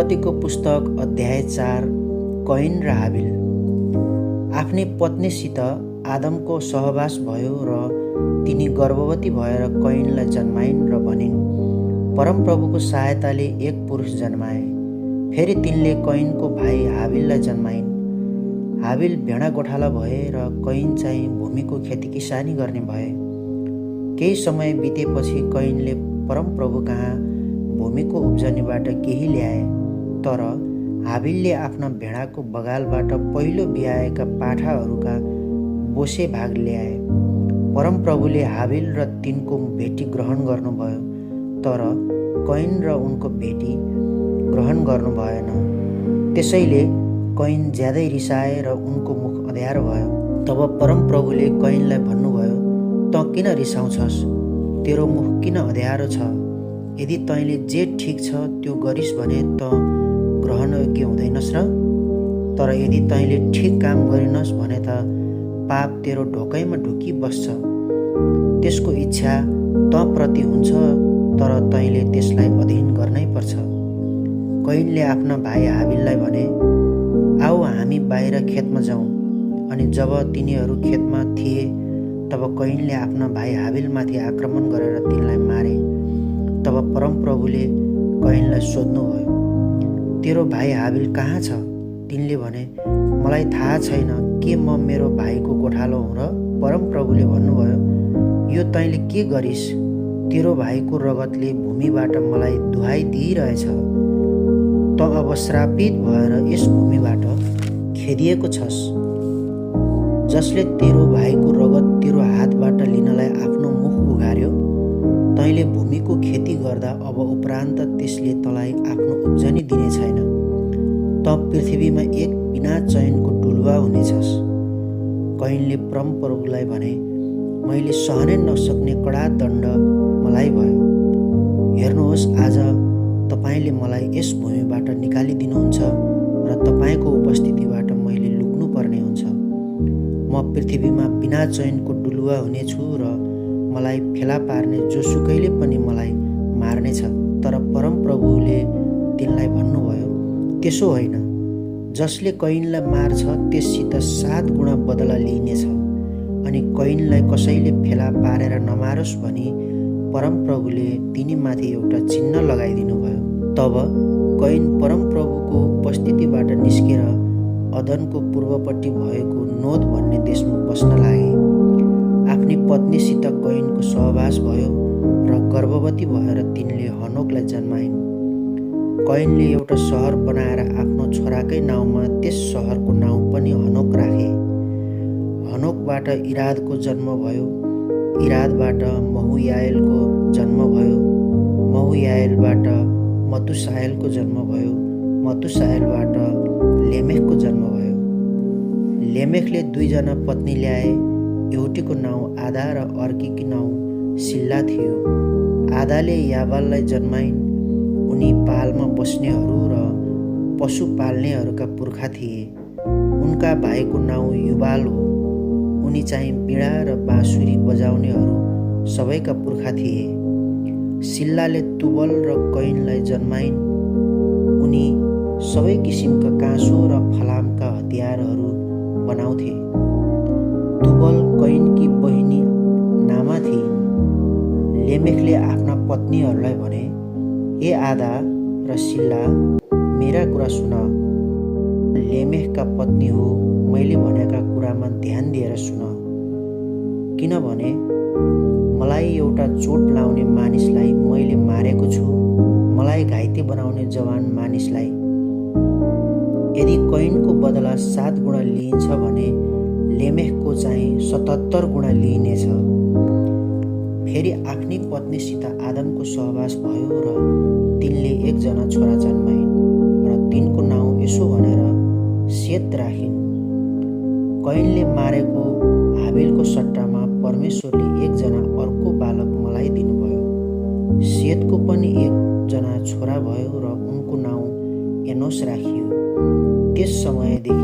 उत्पत्तिको पुस्तक अध्याय 4 कैन र हाबिल। आफ्नै पत्नीसित आदमको सहवास भयो र तिनी गर्भवती भएर कैनलाई जन्माइन् र भनिन्, परमप्रभुको सहायताले एक पुरुष जन्माए। फेरि तिनले कैनको भाइ हाबिललाई जन्माइन्। हाबिल भेडा गोठाला भए र कैन चाहिँ भूमिको खेतीकिसानी गर्ने भए। केही समय बितेपछि कैनले परमप्रभु कहाँ भूमिको उब्जनीबाट केही ल्याए, तर हाबिलले आफ्ना भेडाको बगालबाट पहिलो बिहाएका पाठाहरूका बोसे भाग ल्याए। परमप्रभुले हाबिल र तिनको भेटी ग्रहण गर्नुभयो, तर कैन र उनको भेटी ग्रहण गर्नु भएन। त्यसैले कैन ज्यादै रिसाए र उनको मुख अँध्यारो भयो। तब परमप्रभुले कैनलाई भन्नुभयो, तँ किन रिसाउँछस्? तेरो मुख किन अँध्यारो छ? यदि तैँले जे ठिक छ त्यो गरिस् भने त ग्रहण योग्य हुँदैनस् र? तर यदि तैँले ठिक काम गरिनस् भने त पाप तेरो ढोकैमा ढुकी बस्छ। त्यसको इच्छा तँप्रति हुन्छ, तर तैँले त्यसलाई अधीन गर्नै पर्छ। कैनले आफ्ना भाइ हाबिललाई भने, आऊ हामी बाहिर खेतमा जाउँ। अनि जब तिनीहरू खेतमा थिए तब कैनले आफ्ना भाइ हाबिलमाथि आक्रमण गरेर तिनलाई मारे। तब परमप्रभुले कैनलाई सोध्नुभयो, तेरो भाइ हाबिल कहाँ छ? तिनले भने, मलाई थाहा छैन, के म मेरो भाइको गोठालो हुँ र? परमप्रभुले भन्नुभयो, यो तैँले के गरिस्? तेरो भाइको रगतले भूमिबाट मलाई दुहाई दिइरहेछ। त अब श्रापित भएर यस भूमिबाट खेदिएको छस्। जसले तेरो भाइको रगत तेरो हातबाट लिनलाई आफ्नो मुख उघार्यो, तैँले भूमिको खेती गर्दा अब उपरान्त त्यसले तँलाई आफ्नो उब्जनी दिने छैन। त पृथ्वीमा एक बिना चयनको डुलुवा हुनेछस्। कैनले परमप्रभुलाई भने, मैले सहनै नसक्ने कडा दण्ड मलाई भयो। हेर्नुहोस्, आज तपाईँले मलाई यस भूमिबाट निकालिदिनुहुन्छ र तपाईँको उपस्थितिबाट मैले लुक्नुपर्ने हुन्छ। म पृथ्वीमा बिना चयनको डुलुवा हुनेछु र मलाई फेला पार्ने जोसुकैले पनि मलाई मार्नेछ। तर परमप्रभुले तिनलाई भन्नुभयो, त्यसो होइन, जसले कैनलाई मार्छ त्यससित 7 गुणा बदला लिइनेछ। अनि कैनलाई कसैले फेला पारेर नमारोस् भनी परमप्रभुले तिनीमाथि एउटा चिन्ह लगाइदिनु भयो। तब कैन परमप्रभुको उपस्थितिबाट निस्केर अदनको पूर्वपट्टि भएको नोद भन्ने देशमा बस्न लागे। आफ्नी पत्नीसित कैनको सहवास भयो र गर्भवती भएर तिनले हनोकलाई जन्माइन्। कैनले एउटा सहर बनाएर आफ्नो छोराकै नाउँमा त्यस सहरको नाउँ पनि हनोक राखे। हनोकबाट इरादको जन्म भयो, इरादबाट महुयाएलको जन्म भयो, महुयाएलबाट मतुसाएलको जन्म भयो, मतुसाएलबाट लेमेखको जन्म भयो। लेमेखले 2 जना पत्नी ल्याए। एउटीको नाउँ आदा र अर्कीको नाउँ सिल्ला थियो। आदाले याबाललाई जन्माइन्। उनी पालमा बस्नेहरू र पशु पाल्नेहरूका पुर्खा थिए। उनका भाइको नाउँ युबाल हो। उनी चाहिँ बीडा र बाँसुरी बजाउनेहरू सबैका पुर्खा थिए। सिल्लाले तुबल र कैनलाई जन्माइन्। उनी सबै किसिमका काँसो र फलामका हतियारहरू बनाउँथे। तुबल कैनकी बहिनी नामा थिइन्। लेमेखले आफ्ना पत्नीहरूलाई भने, ए आदा र सिल्ला, मेरा कुरा सुन। लेमेखका पत्नी हो, मैले भनेका कुरामा ध्यान दिएर सुन। किनभने मलाई एउटा चोट लाउने मानिसलाई मैले मारेको छु, मलाई घाइते बनाउने जवान मानिसलाई। यदि कैनको बदला 7 गुणा लिइन्छ भने लेमेखको चाहिँ 77 गुणा लिइनेछ। फेरि आफ्नी पत्नीसित आदमको सहवास भयो र तिनले 1 जना छोरा जन्माइन् र तिनको नाउँ यसो भनेर सेत राखिन्। कैनले मारेको हाबिलको सट्टामा परमेश्वरले 1 जना अर्को बालक मलाई दिनुभयो। सेतको पनि 1 जना छोरा भयो र उनको नाउँ एनोस राखियो। त्यस समयदेखि